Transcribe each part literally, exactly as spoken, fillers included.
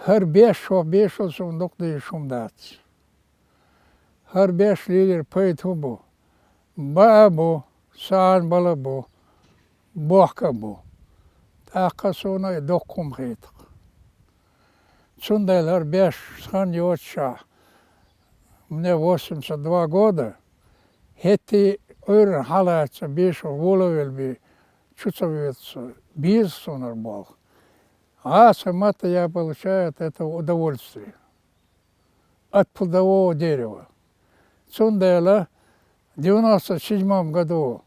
ХӀара беш, хӀокху бешо суна дукха дезаш хӀума дац. ХӀара беш лелийра пайда хӀун бу? Баа бу, сагӀан бала бу, бохка а бу. ТӀаккха суна и доккха хӀума хетара. Цундела хӀара беш хан йоцушехь, мне восемьдесят два года, хӀетте Ӏуьйранна хьалаца бешо волавелла бен чу ца воьду со, беза суна хӀара болх. ГӀаса матта я получает это удовольствие от плодового дерева. Цундела девяносто седьмом году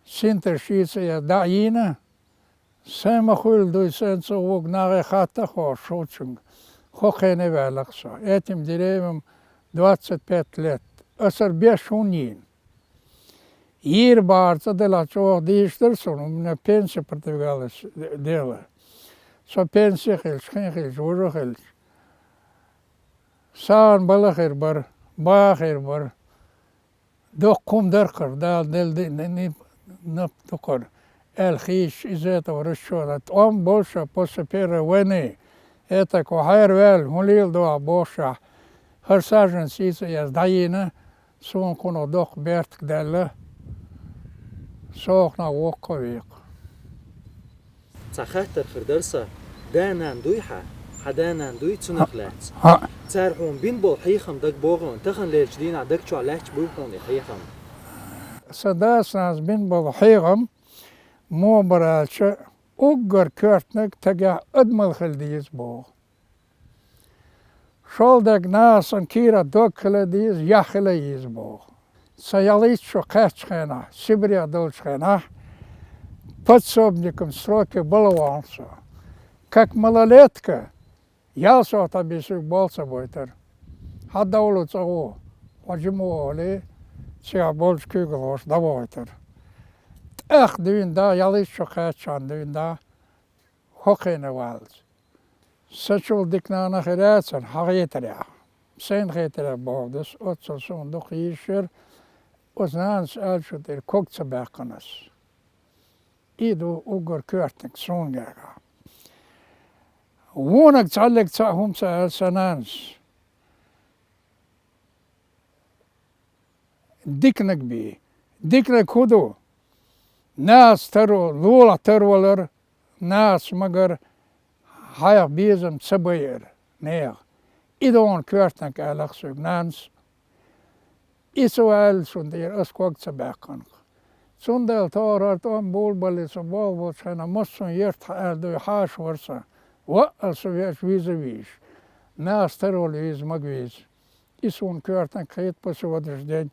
синтер шийтта эзар дӀа а йийна, сайн ма хуьллу дуй, сайн цо вуьгу нахе хатта а хууш, шучунга хӀокху хене ваьлла-кх со. Этим деревьям двадцать пять лет. Аса хӀара беш хӀунда йийна? Йийр бахьара цӀа делахь чӀогӀа дийша дара суна, у меня пенсия продвигалась дело. Со пенсия хилча, хин хилча, вожа хилча, сагӀан бала хир бара, баа хир бара. Доккха хӀума дара-кх хӀара, Дала делла ди-, ни-, ни-, нап ду-кх хӀара, аьлла хийцча, из этого расчёта. ТӀом болуш а после первой войны, это кху хьерваьлла, хӀун леладо ахь бохушехь, хӀара саженец сийца эзар дӀайийна, суна кхунах доккха бертиг даьлла, сохнах воккха а векха. Цхьа хаттар хир дара сан, да-нана дуй хьан? Хьан да-нана дуй, цунах лаьцна? ХӀаъ. Цара хьуна бина болу хьехам дагабогӀий хьуна, тахана лелачу дийнахь даг чохь лаьтташ буй хьуна и хьехам? Сан дас-нанас бина болу хьехам, муха бара аьлча, уггар коьртаниг тагехь адамалла хила деза боху. ШолгӀа дерг нахана кийрахь дог хила деза, яхь хила еза боху. Сан ялхитта шо кхаьччу хенахь, Сибрех долчу хенахь, подсобником стройки балаваьлла со. Как малолетка, ялсов тӀе бисург болх ца бойтура. Хьан довла цӀа гӀо, хьо жима ву олий, цигахь болчу куьйгалхоша дӀавахийтура. ТӀаккха дуьйна да, ялхитта шо кхаьччахьана дуьйна да, хӀокхуьнан валлалц. Сан чул дика нана хир яцара, хьан хетарехь. Сайна хетарехь боху дас, оццул суна дукха йийшира, оцу нанас аьллачу тӀера ког ца баьккхина ас. И ду уггар коьртаниг суна гергахь. Вониг цхьаьллиг цхьаъ хӀума ца аьлла сан нанас. Диканиг бий. Диканиг хӀун ду? Нахаца таро-, лолахь тарвалар, нахаца магар, хьайх безам ца байар нехан. И ду хьуна коьртаниг, аьлла-кх соьга нанас. И ца аьллачун тӀера ас ког ца баьккхина-кх. Цундела тохара хӀара тӀом болабаллалц со болх болчу хенахь, массо а яртахь аьлла дуй хьаша вара сан. Ваъал со веача виза а вийзаш. Нахаца таро вала веза, мага веза. И суна коьртаниг хета по сегодняшний день.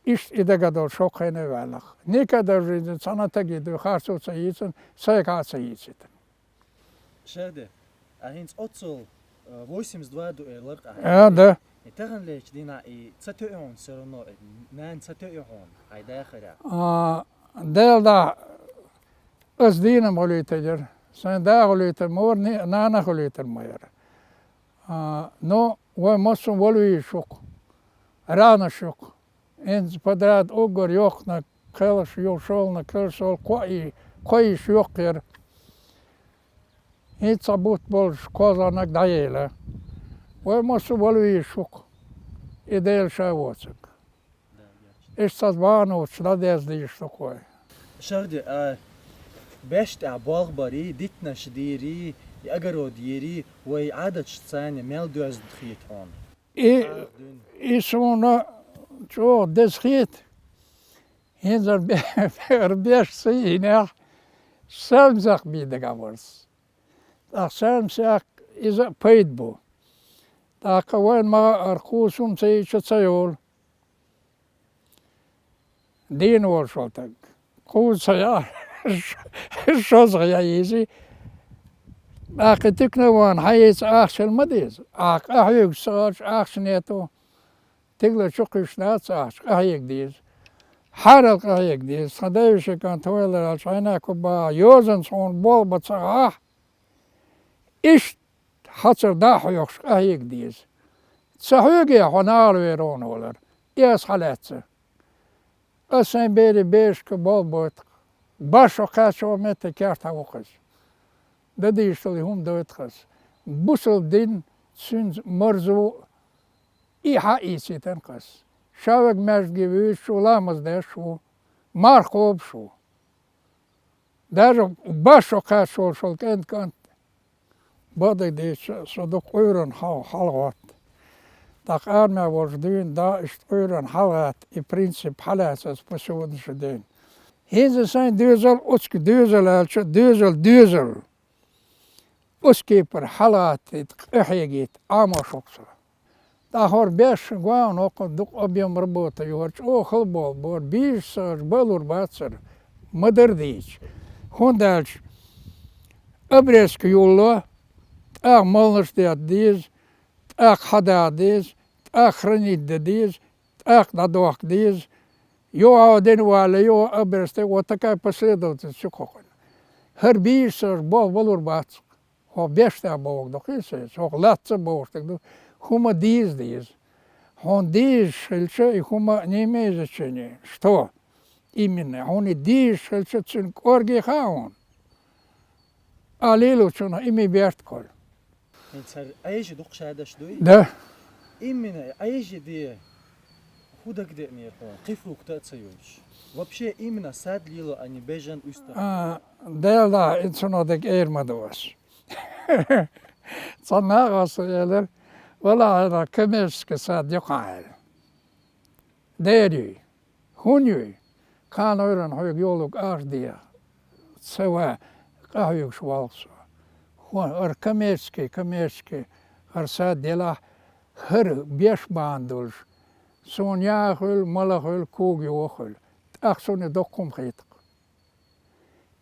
Иштта и дага долуш хӀокхуьнан ваьлла-кх. Никогда в жизни цхьана тагий дуй харцо ца йийцина, сайгахь а ца йийцина. Шаде, а хӀинца оццул, э, восемьдесят два ду элира ахь. А, да. И тахана лелачу дийнахь и ца тоьу хьуна всё равно, и нана ца тоьу хьуна, хьайн дахарехь? А, Дела да, ас дийнахь хуьлуьйтур яра. Сайн да хуьлуьйтур ма вара, ни-, нана хуьлуьйтур ма яра. А, но вай массо а вала везаш ву-кх, ранаш ю-кх. ХӀинца подряд уггар йоккхуниг, кхелхаш ю, шолгӀаниг, кхелхаш йолу кхоъ-, кхоъ йиш йоккха яра. ХӀинца цхьа бутт болуш кхозлагӀниг дӀаяйла. Вай массо а вала везаш ву-кх, и Дела ша воцург. Иштта цхьа бахьана воцуш дӀадеза дийш ду-кх вай. Шагде, а, беш тӀехь болх барий, дитанаш дийрий, и огород йийрий, вай Ӏадаташца царна мел доьзна хета хьуна? И, и суна чӀогӀа деза хета. ХӀинца бе-, беш ца йийнехь, саьрмсех бен дагахь вара ас. ТӀаккха саьрмсех иза а пайда бу. ТӀаккха вайн ма-, хӀара кхуза хӀума ца йича ца йолу. Дийна волуш волу таг. Кхуза ца яа, шозгӀа яа иза. ТӀаккха и туькана а вахана, хьан йийца ахча хила ма деза. Ахьа къахьоьгуш ца хилча, ахча нету. Тигла чу кхуьйсуш дац ахча, къахьега деза. Хьарал къахьега деза. Тхан девешин кӀант хӀойлар аьлча, хьайна кху баха йозанца хьуна болх бан ца гӀахь, иштта хьацар дӀа а хьоькхуш, къахьега деза. Ца хьоьгий хьо, нахала вер вон валар. И ас хьалаьцна. Ас сайн берийн бешашка болх бойту-кх. Башхо кхаьчча метте керта хьан ву-кх иза. Дан дийшале хӀума дойту-кх ас. Бусалба дин, цуьнца марзо и хьаийцийтина ас. Шаверг маьждиге вуьйцуш ву, ламаз деш ву, марха кхобуш ву. Даже башо кхаьчча волуш волу кӀентан кӀант, бакъдерг дийцича, со дукха Ӏуьйранна хьал-, хьалагӀотту. ТӀаккха армехь волуш дуьйна да, иштта Ӏуьйранна хьалагӀатта и принцип хьалаьцна аса по сегодняшний день. ХӀинца сайн доьзал, оцу доьзал аьлча, доьзал, доьзал. Оцу кепара хьалагӀаттийта, къахьегийта Ӏамош ву-кх со. ТӀаккха хӀара беш гуш ву-кх, дукха объем работы ю, хӀара чӀогӀа хала болу, боху, бийжа ца хилча, бан лур бац хӀара, ма-дарра дийцича. ХӀунда аьлча обрезка йолало, тӀаккха молланаш детта деза, тӀаккха хьадаха деза, тӀаккха хранить дан деза, тӀаккха дӀадохка деза, юха дина валле, юха обрезка, вот такая последовательность ю-кх хӀокхуьнан. ХӀара бийжа ца хилча, боху, бан лур бац. ХӀокху беш тӀехь бохург ду-кх иза, хӀокху латта бохург ду, хӀума дийза деза. Хьуна дийзаш хилча, и хӀума не имеет значения, что именно. Хьуна и дийзаш хилча, цуьнан кӀорге хаьа хьуна. А лелочунах и ма бертахь. ХӀинца хӀара Ӏежа дукха шадаш дуй? Да. Именно Ӏежа де хӀун дагадеанера хьуна, кхин фрукта а ца йолуш? Вообще именно сад лело, а не бежан уьстагӀ? А, Дела, и цунах дерг эр ма ду ас. Цхьана нахаца элира, валлахӀи, хьайна коммерческий сад ю-кх хьан аьлла. Дера юй. ХӀунда юй? Кхана Ӏуьйранна хьоьга йолуш ахча деха ца ван, къахьоьгуш воллу со. ХӀара коммерческий, коммерческий, хӀара сад делахь, хӀара беш бахьана долуш, суна яа хуьлу, мала хуьлу, кога юха хуьлу. ТӀаккха суна и доккха хӀума хета-кх.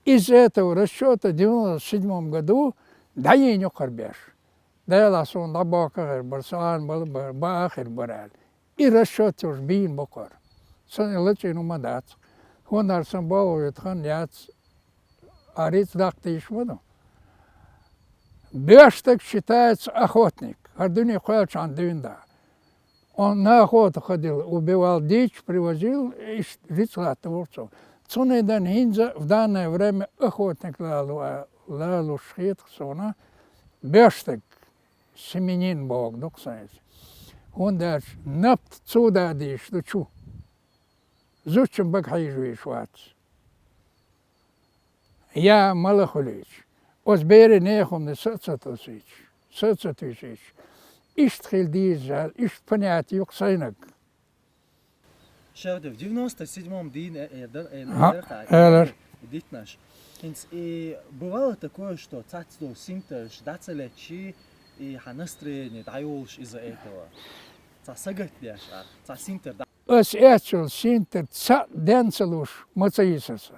Из-за этого расчёта девяносто седьмом году дӀайийна ю-кх хӀара беш. Делахь суна дӀабоккха а хир бара, со Ӏамабала а бара, баа а хир бара аьлла. И расчёт йолуш бийна бу-кх хӀара. Сан и лачкъийна хӀума дац. ХӀунда аьлча сан болх витархьама яц, а рицкъ даккха дийш ма ду. Боьш стаг считается охотник. ХӀара дуьне кхоьллинчохь дуьйна да. Он на охоту ходил, убивал дичь, привозил, иштта рицкъ латтор ву-кх цо. Цундела хӀинца в данное время охотник лало а, лалуш хета-кх суна, боьш стаг, семьянин бохург ду-кх сан иза. ХӀунда аьлча напт цо дадийш ду чу. Зудчун бага хьийжа вийш вац. Я мала хуьлийча, оцу берийн нехан хӀуманаш са а ца тосуьйтуш, са а ца туьйсуьйтуш, иштта хила деза аьлла, иштта понятие ю-кх сайнаг. Шевдев, девяносто седьмом дийна э, э, дар-, э, ХӀаъ, дар-, элира. Дитнаш. ХӀинца и бывало такое, что цхьацца долу синтарш дӀа ца летчий, и хьан настроение дӀайолуш из-за этого? Цхьа сагатдеш а, цхьа синтар дӀа- Ас эцчул синтар цхьаъ ден ца луш ма ца йисира сан.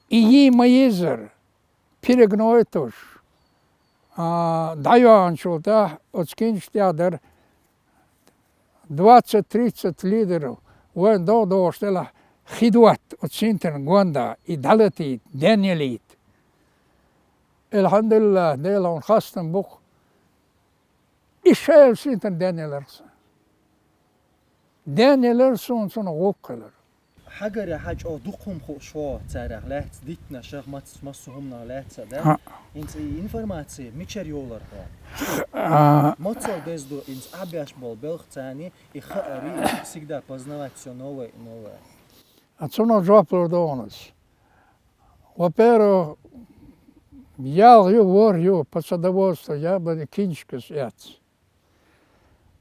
И йий ма йиззара, перегной а туш, а, дӀайоьгӀначул тӀаьхьа оцу кинча тӀехь дара двадцать-тридцать литров, вайн догӀу догӀуш делахь хи дотта оцу синтарна гонда, и дӀалатийта, денъялийта. Элхьамдулиллах, Дела хьуна хастам бу-кх. И шайла синтарна денъялара сан. Денъялара, суна цунах гӀуллакх хилира. Хьагарехь хьан чӀогӀа дукха хӀума хууш хьо царах лаьцна, дитнашах, мац-, массо а хӀуманах лаьцна, да? ХӀаъ. ХӀинца и информация мичара йолара хьо? А. Мацалла деза ду, хӀинца Ӏа беш болу белхаца и хаарий, всегда познавать всё новое и новое. А цунах жоп лур ду хьуна ас. Во-первых, ялх ю, ворхӀ ю по садоводству я бен кинчкас эц.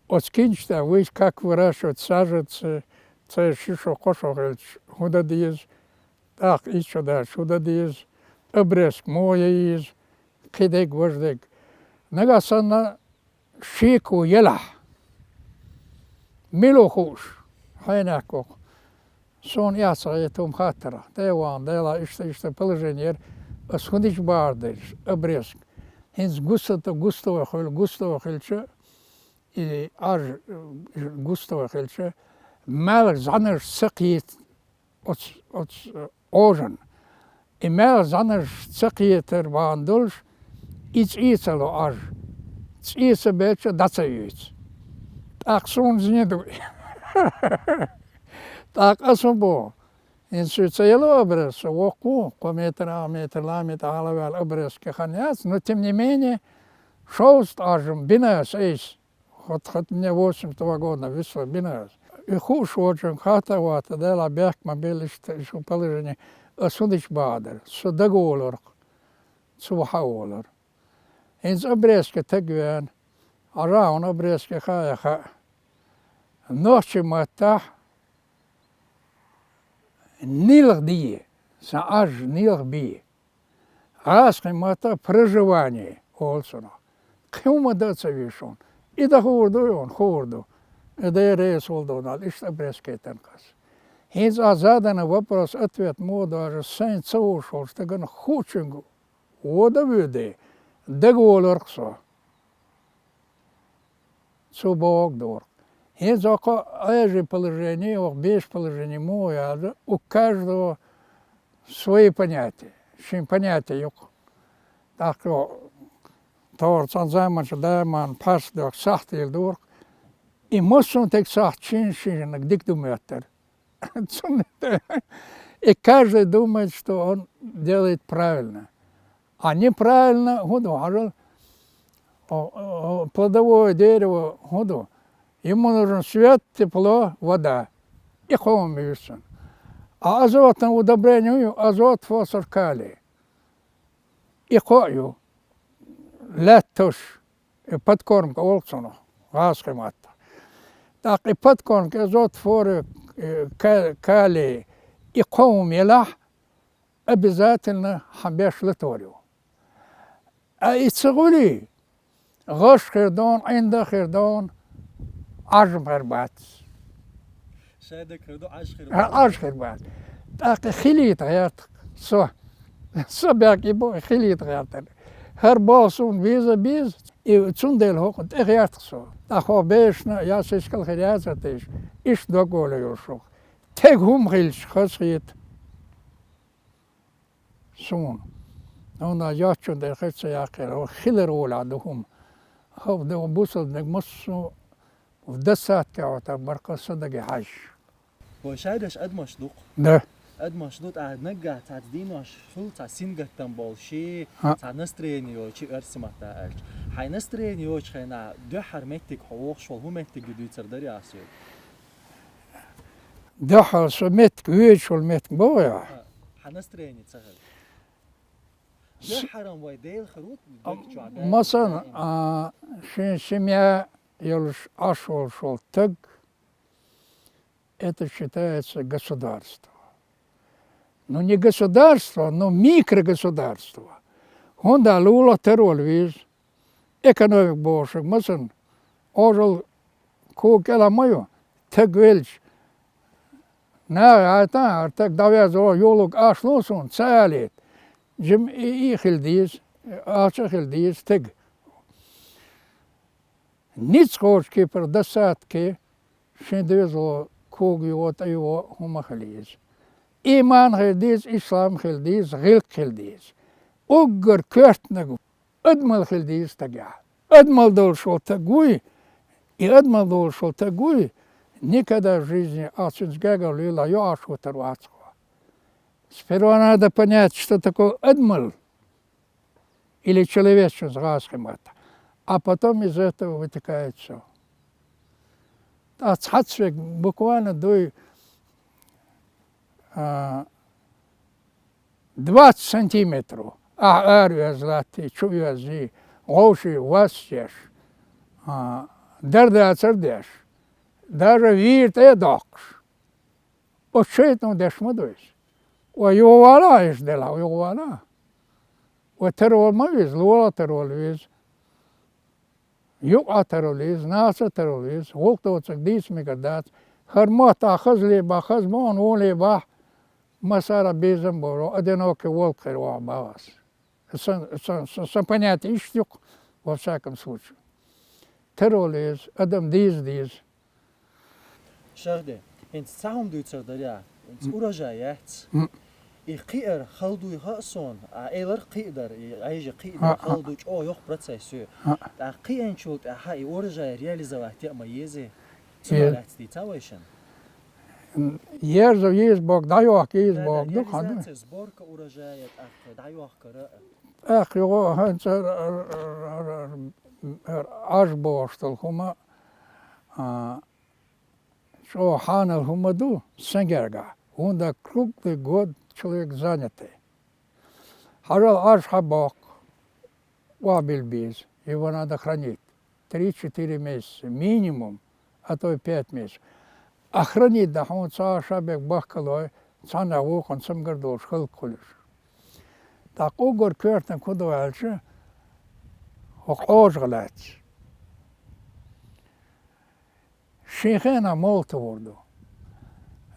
Оцу кинча тӀехь вуьйцу, как выращивать саженцы, церан ши шо, кхо шо хилча хӀун дан деза, тӀаккха итт шо даьлча хӀун дан деза, обрезка муха ян еза, кхин дерг, важа дерг. Нагахь санна шеко елахь, мила ву хууш, хьенех ву-кх. Суна эхь ца хета хӀума хаттарах. ТӀе а вахана, Дела, иштта, иштта положение яра, ас хӀун дича бахьар дерш, обрезка. ХӀинца густо-, густо хуьлу, густо хилча, и Ӏаж, э, густо хилча, маьлхан зӀанарш ца кхета оцу, оцу, э, Ӏожанна. И маьлхан зӀанарш ца кхетар бахьана долуш, и цӀий ца ло Ӏаж. ЦӀий ца белча, дӀа ца юьйцу. ТӀаккха суна зен ду. ТӀаккха ас хӀун боху? ХӀинца шуьца ца елла обрезка, со воккха ву, кхо метр, ах метр, лам метр хьалаваьлла обрезка хан яц, но тем не менее, Шовзткъа Ӏажам бина ас айса. Хот-, хот мне восемьдесят два года висла бина ас. И хууш волчунга хатта ватта, Дала бехк ма белла, иштта, иштта положение. Ас хӀун дича багӀа дара? Со дагаволарх, цо хьаволар. ХӀинца обрезка таг вена, Ӏажа хьуна обрезка хаа яха. Нохчий маттахь нилха бе, сан Ӏаж нилха бе. ГӀазкхий маттахь проживание олу цунах. Кхин хӀума дан а ца веза шуна. И дан хуур ду, и хӀуна хуур ду. И Дела реза хуьлда хьуна аьлла, иштта обрезка тан ас. ХӀинца ахь заданный вопрос, ответ муха дожа, сайна ца хууш волчу стагана хуучуьнга вон дан воьдий, дагаволарх со. Цо бохург дохург. ХӀинца хӀокху Ӏежий положение, хӀокху беший положение муха яра, у каждого свои понятия. Шен понятие ю-кх. ТӀаккха тохара цхьана заманчу даиман пхьарс доху сахьтийла дохург. И массо а тегга сахьт шен-шенниг дика ду моьттара. Цунна и каждый думает, что он делает правильно. А неправильно хӀун ду, хьажал, о, о, плодовое дерево хӀун ду? Ему нужен свет, тепло, вода. И кхо хӀума ю цунна. А азотное удобрение ю, азот, фосфор, калий. И кхо а ю. Лаьтташ. И подкормка олу цунах, гӀазкхи маттахь. ТӀаккха и подкормка, азот, фосфор, э, ка-, калий, и кхо хӀума елахь, обязательно хьан беш латор ю. А и ца хуьлий, гӀаш хир дона, ӀиндагӀ хир дона, Ӏажам хир бац. Шайн дагахь ду, Ӏаж хир бац. Ӏаж хир бац. ТӀаккха хилийта гӀерта со. Со бехк и бу, хилийта гӀертара. ХӀара боху суна беза, беза. И цундела хӀокху тӀе гӀерта со. ТӀаккха хӀокху бешна я сискал хир яцара теш. Иштта дог олу йолуш ву. Тега хӀума хилча хазахета суна. Хьуна йоцчунна тӀе хир ца яккхира, хӀокху хилар волахь ду хӀума. ХӀокху ду бусалба ниг массо а в достатке хьо тан баркъа сан даге хьаьжча. Вай шайдеш адамаш ду-кх. Да. Адамаш ду, тӀаккха наггахь цхьацца дийнош хуьлу, цхьа сингаттам болуш, а, цхьа настроение йолчу, оьрсийн маттахь аьлча. Хьайн настроение йолчу хенахь дуьххьара меттиг хьо вогӀуш волу хӀун меттиг ю дуьйцур дарий ахь соьга? Дуьххьара со меттиг, воьдуш волу меттиг боху ахь? А, хьан настроение ца хилча. С-, дуьххьара вай Дела хир ву, дог чохь даима, масалан, даима. А, шен семья йолуш Ӏаш волуш волу стаг, это считается государство. Ну, не государство, но микрогосударство. ХӀунда лула тара волу веза. Экономика бохург, масалан, Ӏожалла кога кӀелхьа ма ю, стаг велча, наха гӀайта, хӀара стаг дӀавеза, юхалург ашло суна, ца алийта. Жима и, и хила деза, ахча а хила деза стаг. Ницкъ кхочу кепара достатке шен доьзало кога йо, тӀе йо хӀума хила еза. Иман хила деза, ислам хила деза, гӀиллакх хила деза. Уггар коьртаниг адамал хила деза стагехь. Адамал долуш волу стаг вуй, и адамал долуш волу стаг вуй, никогда в жизни ахь цуьнца гергарло лелахь, юкъахь шо тар вац хьо. Сперва надо понять, что такое адамал или человечность гӀазкхи маттахь. А потом из этого вытекает всё. Ткъа цхьацца верг буквально дуй, а, двадцать сантиметров. Ахь ара оьзна латтий, чу оьзний, вовший вас еш, а, дардацар деш, даже вийра тӀе а доккхуш. Оцу шайтӀано деш ма ду иза. Ой, юхавала, иштта делахь, юхавала. Ой, тарвала ма веза, лула а тарвала веза. Юкъа а тарвала веза, нахаца а тарвала веза, гӀуллакх доцург дийца мегар дац. ХӀара мотт ахь хазале бахь, хаза ма вон вале бахь, массара безам а бо, одинокий волк хир ваха бахьа ас. Сан, сан, сан, сан понятие иштта ю-кх, во всяком случае. Тарвала веза, адам деза деза. Шахде, хӀинца цхьа хӀума дуьйцур дарий ахь, хӀинца урожай яц. М. И кхиар хала дуй хаьа суна, а элар кхиа дара, и Ӏежа кхиа дара, а, а, хала ду чӀогӀа йоккха процесс ю. А. ТӀаккха кхиъначул тӀаьхьа и урожай реализовать яа ма езий? Цунах лаьцна дийца вайшинна? М, ерза еза бохург, дӀайохка еза бохург ду, хӀан ду? Да, да, реализация, сборка урожая, тӀаккха дӀайохкара. ТӀаккха юха хӀанз хӀара Ӏаж бохуш долу хӀума, а, чӀогӀа хьанал хӀума ду сан гергахь, хӀунда круглый год человек занятый. Хьажал, Ӏаж хьабоккху, охьабилла беза, его надо хранить. Три-четыре месяца минимум, а то и пять месяцев. А хранить дан хьуна цхьа а шаберг бахкалой, цхьаннех вукхунна цамгар долуш хӀаллакьхуьлуш. ТӀаккха уггар коьртаниг хӀун ду аьлча, хӀокху Ӏожах лаьцна. Шен хенахь молла тухур ду.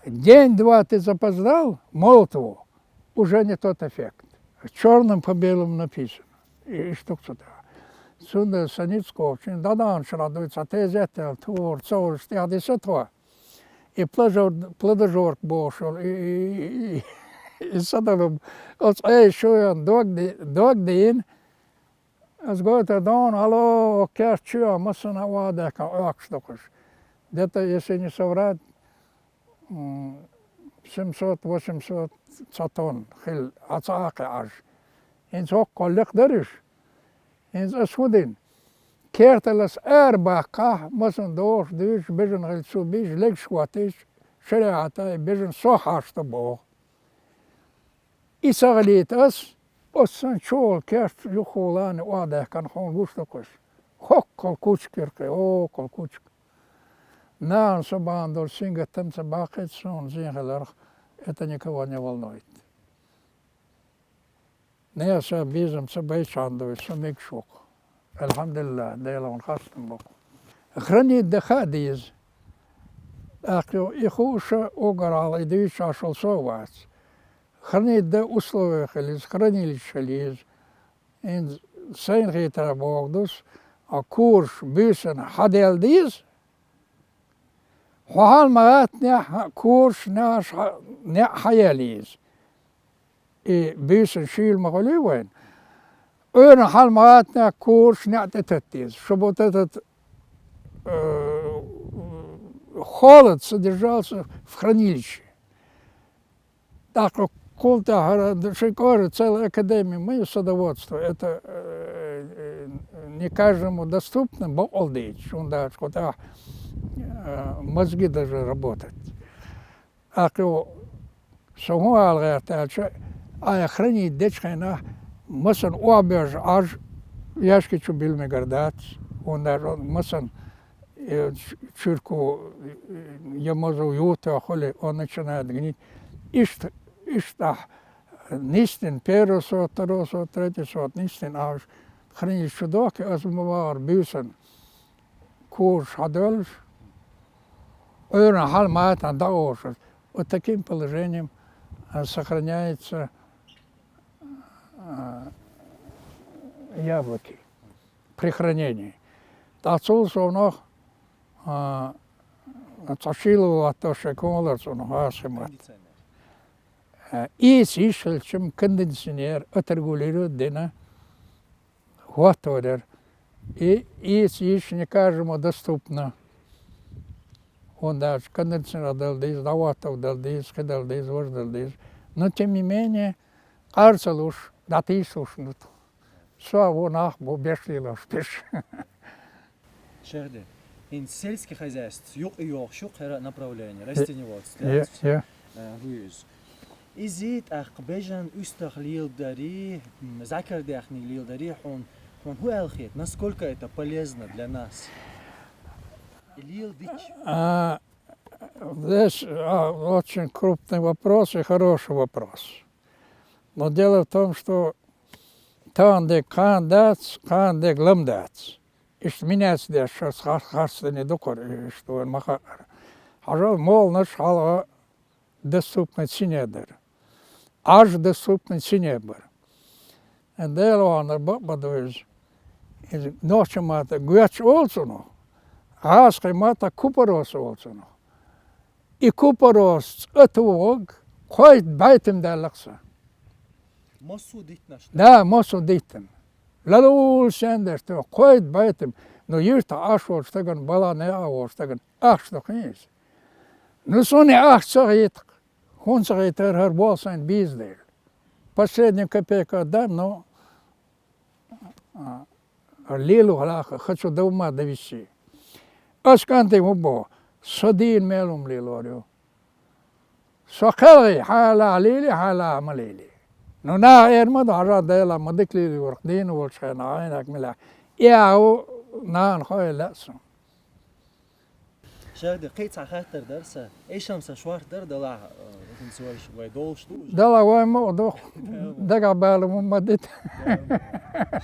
День-два ты запоздал, молла туху, уже не тот эффект. Чёрным по белому написано. И, и штук цу тӀехь. Цундела сан ницкъ кхочун, дӀадаханчу хенахь дуй цхьа тезет аьлла, тухур ца хуьлуш тӀехь диса тхо. И плажор-, плодожорка бохуш йолу, и, и, и, и, и садалум, оцу Ӏеша шуьйранна дог ди-, дог дийна, Ас гойтур ду хьуна, хьало, керт чоь массанхьа охьадаьккхина Ӏохкуш ду кхуш. Где-то, если не соврать, м, семьсот-восемьсот цхьа тонна хилла, а цхьа а кхин Ӏаж. ХӀинца хӀокху лекха дара уьш. ХӀинца ас хӀун дина? Керталлас ара баккхахь, массанхьа дохуш, дуьйцуш, бежана хилча цо бийш, легаш хӀоттийча, шариӀата и бежана сох хьашт ду боху. И ца хилийта ас, оцу сан чу волу керт юххехула охьадаьккхина хьуна гуш ду кхуш. ХӀоккхул кучка йира кхин, хӀоккхул кучка. Нахана со бахьана долу сингаттам ца баккхийта суна зен хиларх, это никого не волнует. Нехан сан безам ца байчхьана дуй, со мегаш ву-кх. Алхьамдулиллах, Делан хастам бу-кх. Хранить дан хаа деза. ТӀаккха и хууша уггар хьалха и дуьйцуш Ӏаш волу со а вац. Хранить дан условия хила еза, хранилище хила еза. ХӀинца сайна хетарехь боху ду ас, а кураш буьйсанна хьаделла деза. Хьо хьал ма гӀаттанехь, кураш неӀарш хьа-, неӀ хьаелла еза. И буьйсанна шийла ма хуьлий вайна. Ӏуьйранна хьал ма гӀаттанехь, кураш неӀ тӀетатта деза. Чтобы вот этот, э, холод содержался в хранилище. ТӀаккха кхул тӀаьхьара ши кӀора целая академия, мы садоводство. Это, э, э, не каждому доступно, бакъалла дийцича, хӀунда аьлча кху тӀехь, э, мозги должны работать. ТӀаккха со хӀун ала гӀерта аьлча, айхьа хранить дечу хенахь, массанхьа охьабоьжна Ӏаж ящик чу билла мегар дац, хӀунда аьлча массанхьа э, ч-, чуьрку, э, я мозу ютта хуьлий, он начинает гнить. Иштта, иштта ахь нисдина, первый сорт, второй сорт, третий сорт нисдина, а уьш хранилище чу дохкий, аса ма вахара буьйсанна кураш хьадоьллуш, Ӏуьйранна хьал ма гӀаттанехь дӀаозуш. Вот таким положением, э, сохраняется, э, яблоки при хранении. ТӀаккха цул совнах, а, цхьа шийла ваттош шайн кхолар цунах, хьаша ма-. Э, ийца йиш хилча-м кондиционер отрегулировать дина, хӀотто дара. И ийца йиш не каждому доступно. ХӀунда аьлча кондиционер дала деза, дӀахӀотто дала деза, кхидала деза, важа дала деза. Но тем не менее, къар ца луш, дӀатийсалуш ду. Со а ву, нах а бу, беш лелош берш. Шерде, хӀинца сельский хозяйство юкъа йогӀуш ю кхера направление, растениеводство, я, я, э, хӀу иза. Иза тӀаккха бежан уьстагӀ леладарий, м, закардаьхни леладарий хьуна, хьуна хӀун аьлла хета, насколько это полезно для нас? И леладича? А, здесь, а, очень крупный вопрос и хороший вопрос. Но дело в том, что тахана дерг кхана дац, кхана дерг лам дац. Иштта меняться деш шарц хар-, харцдерг ду кхуьра, иштта вайна ма хаъара. Хьажал, моланаш хьалха доступной цене дара. Ӏаж доступной цене бара. Делахь ваханара бакъ бан ду иза. Иза нохчийн маттахь гоьч олу цунах, гӀазкхийн маттахь купорос олу цунах. И купорос цкъа тухург кхойтта бӀе туьма даьлла-кх сан. Массо а диттанаш? Да, массо а диттана. Лалула сен деш ту, кхойтта бӀе туьма. Ну, юьртахь Ӏаш волчу стагана, балан некъа волчу стагана ахча ду кхин иза. Ну, суна и ахча ца хета-кх, хӀунда ца хетара, хӀара болх сайна беза дела. Последнюю копейку отдам, но А, лело хьалаха, хачу дав ма дависи. Ас кӀанте хӀун бо, со дийна мел хӀума лелор ю. Со кхелгӀи, хьала лели, хьала ма лели. Ну, наха эр ма ду, хьажа Дела ма дика лели варх, дийна волчу хенахь, Ӏайнак мила. И а ву, нана хой лаьа сан. Шагде, кхин цхьа хаттар дара сан. Эшам сан шорта дара далахь, э, хӀинца вай, вай долуш ду уьш? Дала вай ма а ду. Дагахь бала ма ма дита.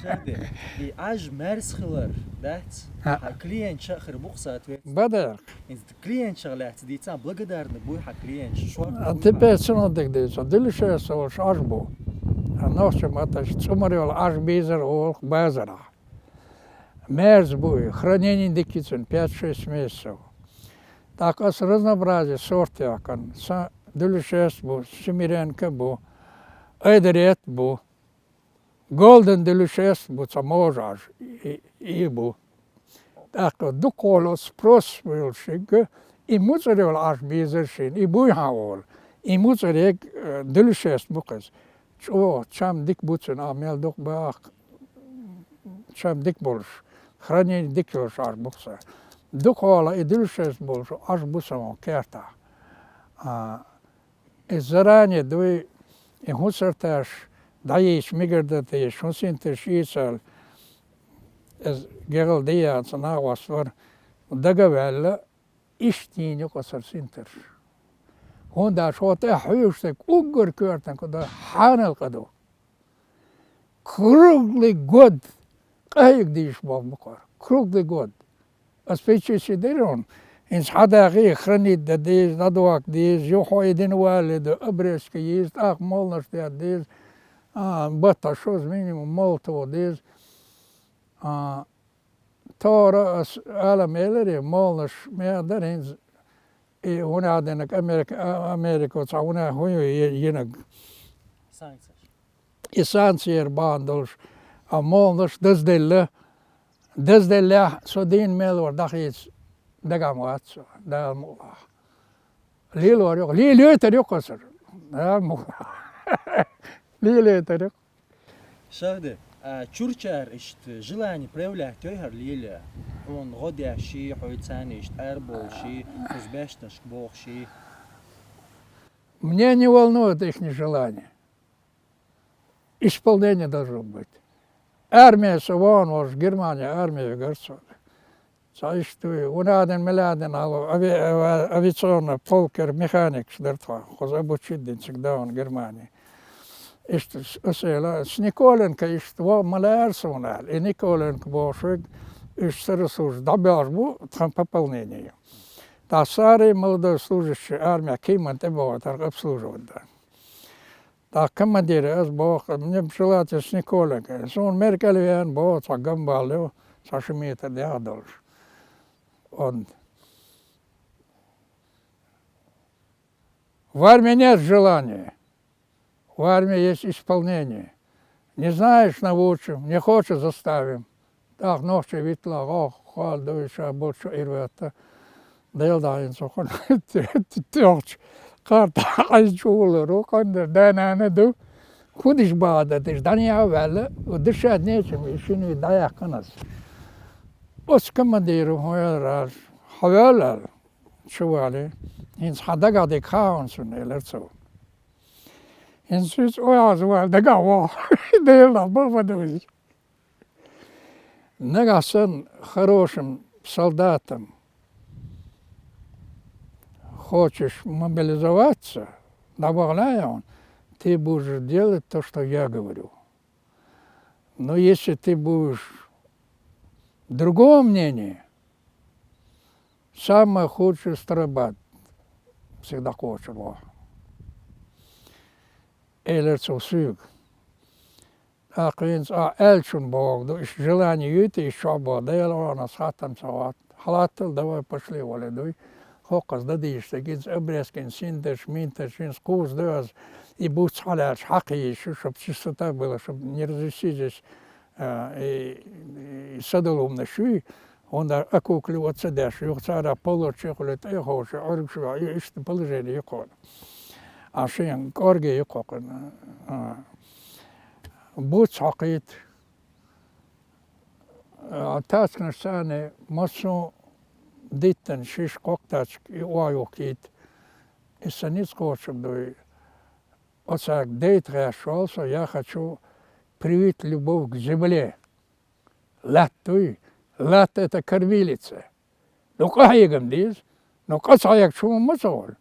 Шагде, и Ӏаж маьрса хилар дац? А. Хьан клиентша а хир бу-кх соответственно. Бадарх. ХӀинца клиентшах лаьцна дийцахь, благодарна буй хьан клиенташ шорта. А, буй теперь хьан? Цунах дика дийца. Дилишес волуш Ӏаж бу. А нохча маташ цӀумар йолу Ӏаж бийзар олу базарахь. Мерза бу и, хранение дика ю цуьнан, пять-шесть месяцев. ТӀаккха аса разнообразие сорт яьккхина. Сан Делишес бу, Семеренко бу, Айдарет бу, Голден Делишес бу, цхьа можа Ӏаж, и, и бу. ТӀаккха дукхахьоло спрос йолуш ерг, и муцӀар йолу Ӏаж бийзар шена, и буй хьан олу. И муцӀар ерг, э, Делишес бу-кх иза. ЧӀогӀа чам дика бу цуьнан, а мел дукха бахахь, чам дика болуш, хранение дика йолуш Ӏаж бу-кх сан. Дукхахьоло и Делишес болуш Ӏаж бу сан кертахь. А, и заранее дуй, и хӀун сорташ дӀайийцича мегар дан дезаш, хӀун синтарш ийца аьлла, иза гегӀал дийяца нагӀост вара, дага а ваьлла, иштта йийна ю-кх аса синтарш. ХӀунда аьлча хьо тӀехь хьоьжуш дерг уггар коьртаниг кху дан хьанал къа ду. Круглый год къахьега дийш болх бу-кх хӀара. Круглый год. Ас пиччи дира хьуна. ХӀинца хьан дагӀий хранить дан деза, дӀадохка деза, юха хьо и дина валале ду, обрезка йийза, тӀаккха молланаш дерг деза, а, баттахь шозза минимум молото деза. А, тора ас ала меларе, молланаш меха дара хӀинца, и хӀуна а динарг Америка, а, Америко цхьа хӀуна хӀун ю е-, йинарг? Санкцеш. И санкцера бахьана долуш, а молланаш дазделла, дазделлехь, со дийна мел вара дӀахийца дагахь ма вац со, Дала мукъалахь. Лелор ю-кх, лелойтар ю-кх аса. Дала мукъалахь. Лелойтар ю-кх. Шагде, а чурчара иштта желание проявлять йой хӀара лело? Хьуна гӀо деш ший, хьоьца царна иштта арабовлуш ший, кхуза баьшнашка бохуш ший? Мне не волнует ихнее желание. Исполнение должно быть. Армия со вон волуш, Германия армия вигара со. Цхьа иштта вуй, вуна а дина, мила а дина, ало, ави-, ава-, авиационный полкера механикаш дара тхо. Кхуза обучить дина цига дан Германия. Иштта с-, аса эла, с Николенко иштта вон ма лаьара суна аьлла. И Николенко бохуш верг, уьш сара служба дӀабоьлхуш бу, тхан пополнение. ТӀаккха сари молодой служащий армия кийман тӀе бохуьйтарх обслуживать дан. ТӀаккха командире аса боху, мне бы желательно с Николенко. Суна меркӀал веана боху, цхьа гамбалло, цхьа ши метр дегӀ долуш. Он. В армии нет желания. В армии есть исполнение. Не знаешь, научим, не хочешь, заставим. ТӀаккха нохчий виттала гӀо, хала ду, ша болчу ирватта. Дела дӀа хӀинца хӀокхунна тохчу кхарта хьайза чухулар ву, кхандара да-нана ду. ХӀун диш бахьа дан диш, дӀанеа а ваьлла, дашаьд нечам и шиний дӀаяьккхина ас. Оцу командира хӀун яра аьлла, хьо ваьлла аьлла, чу валий. ХӀинца хьан дагахь дерг хаьа хьуна цунна, элира цо. ХӀинца иза оьгӀаз вала дагахь ваху, Дела дӀа бан ма ду иза. Нагахь санна хорошим солдатом хочешь мобилизоваться, дӀавахана а яхьуна, ты будешь делать то, что я говорю. Но если ты будешь другого мнения, самое худшее стройбат всегда кхочур вахьа. Элира цо соьга. ТӀаккха хӀинца ахь аьллачунна бохург ду, иштта желание юй те, иштта чохь боху, Дела вахана ас хаттам ца хӀотта. Хьалаттал, давай, пошли, вале дуй. ХӀокхуза дан дийша дерг, хӀинца обрезкин синтарш, минтарш, хӀинца кхуза ду ас, и буц хьалаьлча, хьакхийша, чтоб чистота была, чтоб не развести здесь, а, и, и садолумнаш юй. ХӀунда акукли оца деш, юха цара полочехули тӀехуша, Ӏуьргаш ваьа, и иштта положение ю кхуна. А шен кӀорге ю кхокхуьнан. А. Буц хьокхийта. А тачканаш царна массо а диттан шиш кхокъ тачка и оагӀув кхийтта. И са низ кхочург дуй. Оцаьрга дайта гӀерташ вал со, я хочу привить любовь к земле. Лаьтта дуй, лаьтта это кормилица. Ну, къахьегам деза, ну, къа ца хьегача хӀума ма ца хуьлу.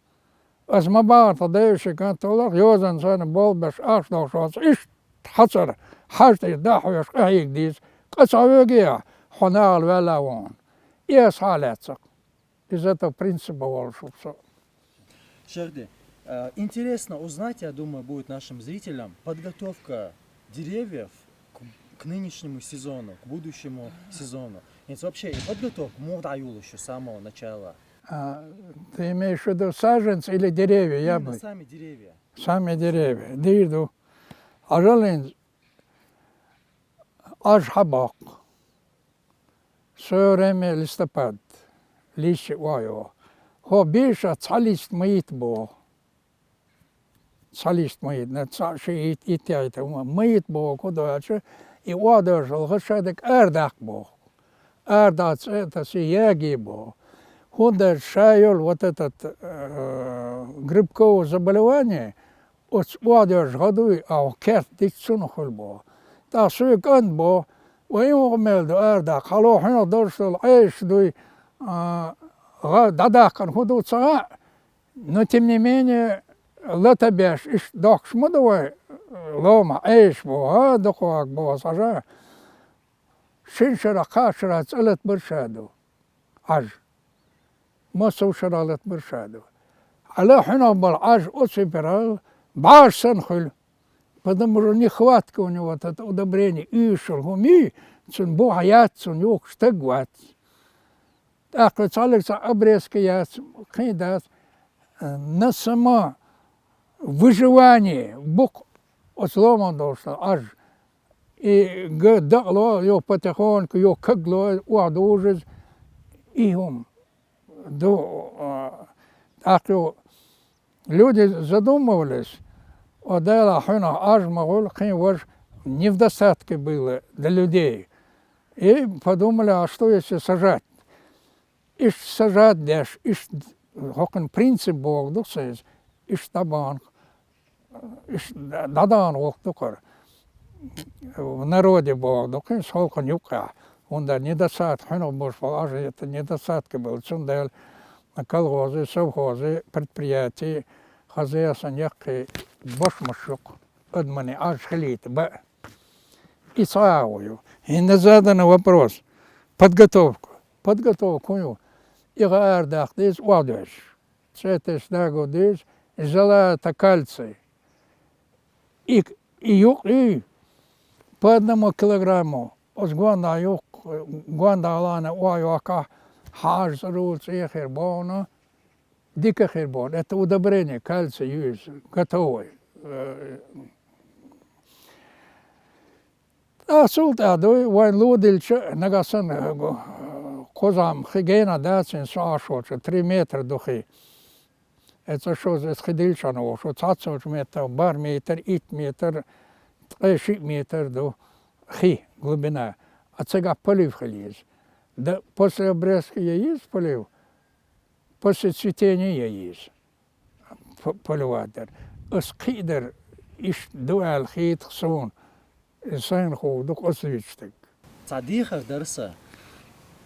Ас ма бахара тхан дайша кӀант волларх, йозанца санна болх беш ахча дохуш вац, иштта хьацара, хьажа тӀера дахьа веш къахьега деза, къа ца хьоьгий ахь, хьо нахала ваьлла ву хьуна. И ас хьалаьцна-кх. Из этого принципа волуш ву со. Шерди, э, интересно узнать, я думаю, будет нашим зрителям подготовка деревьев к, к нынешнему сезону, к будущему сезону. Это вообще и подготовка муха дӀайолуш ю с самого начала. А, ты имеешь в виду саженцы или деревья? Именно яблони? Сами деревья. Сами деревья. Дийр ду. Хьажал хӀинца Ӏаж хьабоккху. В своё время листопад, листья оайо. ХӀо беша цхьа лист ма йита боху. Цхьа лист ма йита, на цхьа ши йита, йита яйта, ма йита боху, кху доьлча, и оа доьжалха ша дерг арадаккха боху. Арадаккха цӀе тассе яге боху. ХӀунда аьлча ша йолу вот этот, э, грибковое заболевание, оцу оа доьжа гӀа дуй, а керт дича цунах хуьлу боху. ТӀаккха соьга кӀант боху, вай юха мел ду арадаккха, хьало хьуьнах долуш долу Ӏеша дуй, а, гӀа дӀадаккхана хӀун ду ца хаьа, но тем не менее, лата беш, иштта дохкуш ма ду вай, лома Ӏеша боху, а, дукхахьа боху, схьажа. Шина шарахь, кхаа шарахь цӀа латабар ша ду, Ӏаж. Массо а шарахь латабар ша ду. Хьала хьуьнах болу Ӏаж оцу пирал бӀаш санна хуьлу. Потому что нехватка у него вот это удобрение, уьйшуш йолу хӀума юй, цунна бухахь яц, цунна юхкуш стаг вац. ТӀаккха цхьаллиг цхьа обрезка яц, кхин дац, на самовыживание бу-кх оцу ломан долуш сан Ӏаж. И га дакъало, йо потихоньку, йо кагло, охьадужу иза, и хӀума ду, а, тӀаккха йо Люди задумывались, о, Дела, хьуьнах Ӏаж ма хуьлу, кхин важа не в достатке было для людей. И подумали, а что если сажать? Иштта сажать деш, иштта хӀокхуьнан принцип боху ду-кх сан иза, иштта дӀабахана, иштта дӀадахана гӀуллакх ду-кх хӀара. В народе боху ду-кх, хӀинца хӀокхуьнан юккъехь, хӀунда недостаток, хьуьнах болуш болу Ӏаж, это недостатка болу, цундела колхозы, совхозы, предприятий, хозяйстван яккхий бошмаш ю-кх, адаман Ӏаж хилийта баа. И цхьа а ю. ХӀинца задан вопрос. Подготовка. Подготовка хӀун ю? И гӀа арадаккха деза, охьадоьжуш. Цветочная деза, желательно кальций. И, и юкъ и по одному килограмму, оцу гондахь юккъе, гондахь лаьцна охьайоккхахь, хьан Ӏаж цӀарула цӀе хир боху, дика хир боху. Это удобрение, кальций ю иза, готовый. Э, ТӀаккха цул тӀаьхьа дуй, вайн лудилча, нагахь санна, э, го-, кхузахь хи гена дац, хӀинца со Ӏаш волчу, три метра ду хи. Эцу шозза эцу хи дилча хьан ву, шу цхьацца волчу метта бархӀ метр, итт метр, ткъе шиъ метр ду хи глубина. А цигахь полив хила еза. Да, после обрезки я еза полив, после цветения я еза. П-, поливать дар. Ас кхиъ дара, иштта ду аьлла хийтах суна, и сайна хӀума ду-кх ас вуьйцу стаг. Цхьа дехар дара сан,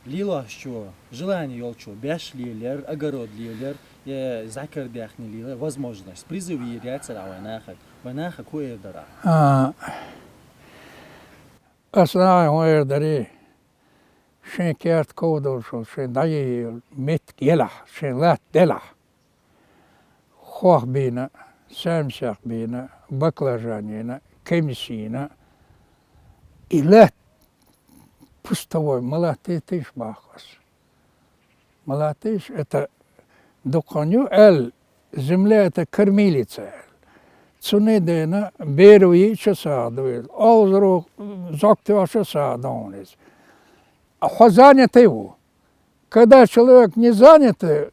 лелош чо, желание йолчо, беш лелаяр, огород лелаяр, я зӀакар даьхни лелаяр, возможность, призыв йийр яцара вайн нахаг, вайн нахаг хӀун эр дара? А, ас нахе хӀун эр дарий? Шайн керта ков долуш волу, шайн дӀайийр йолу меттиг елахь, шайн латта делахь. Хох бийна, саьмсех бийна, баклажан йийна, кемис йийна. И латта пустовой ма латтийтийша боху ас. Ма латтийша, это дукха хан ю аьлла, земля это кормилица аьлла. Цунна дена беро йиъча сагӀа ду иза, олхазаро зӀок тоьхча сагӀа ду хьуна иза. А хьо занятый ву. Когда человек не занятый,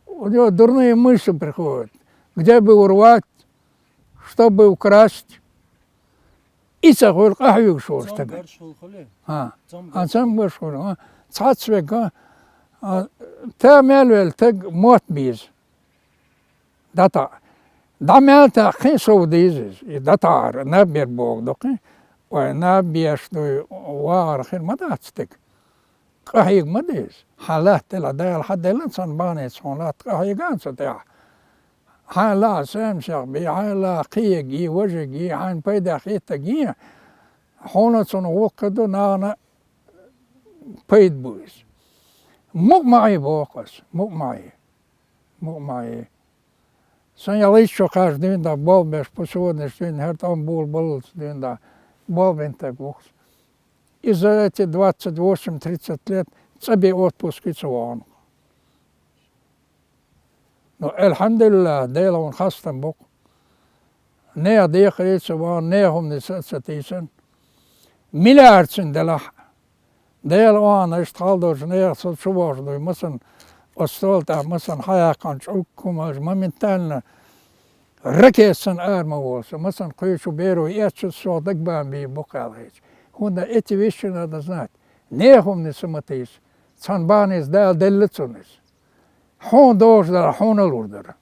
у него дурные мысли приходят. Где бы урвать, что бы украсть. И ца хуьлу къахьоьгуш волу стаг. Цамгарш хуьлу хуьлу? ХӀа. Цамгарш. А, цамгарш хуьлу, а. Цхьацца вегга, а, та мел велла стаг мотт беза. ДӀатаӀа. ДӀа мел таьӀа кхин сов дийза иза. И дӀатаӀар, наб бер боху ду кхин. Ой, наб беш дуй, вагӀар хир ма дац стаг. Къахьега ма деза. Хьан латта делахь, Дала хьан делла цхьана бахьанца хьуна латта къахьега цу тӀехь. Хьан лаахь соьмсех бе, хьан лаахь кхиега е, важига е, хьайна пайда хеттарг е, хьуна цунах воккха ду, нахана пайда бу иза. Мукъа ма Ӏе боху ас, мукъа ма Ӏе, мукъа ма Ӏе. Сан ялийча шо кхаж дуьйна да, болх беш, посуднаш дуьйна, хӀара тӀом була баллалц дуьйна да, болх бина стаг ву-кх. И за эти двадцать восемь тридцать лет цӀа бен отпуске ца вахана. Ну, алхьамдулиллахӀ, Делан хастам бу-кх. Нехан декхаре а ца вахана, нехан хӀуманаш а ца тийсина. Миллиард цуьнан делахь а, Делан охьанаш тхал долчу нехан со чу вохуш дуй, масанна оцу стол тӀехь, масанна хьаяьккхина чӀуг хӀуманаш моментально ракета санна ара ма волу со, масанна кхечу беро эцчу сох дагабан бийр бу кхел хеташ. ХӀунда эти вещи надо знать. Нехан хӀуманаш ца ма тийса. Цхьана бахьанца Дала делла цунна иза. Хьуна догӀуш дара, хьуна лур дара.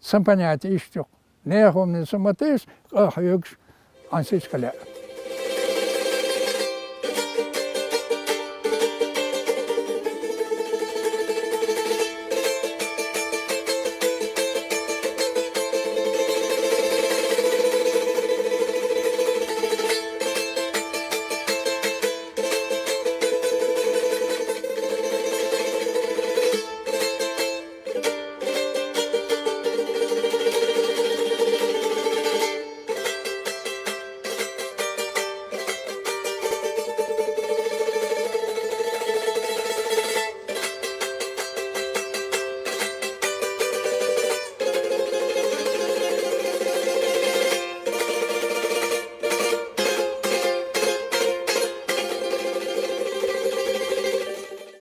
Сан понятие иштта ю-кх. Нехан хӀуманаш ца ма тийса, къахьоьгуш, хьайн сиска лаьа.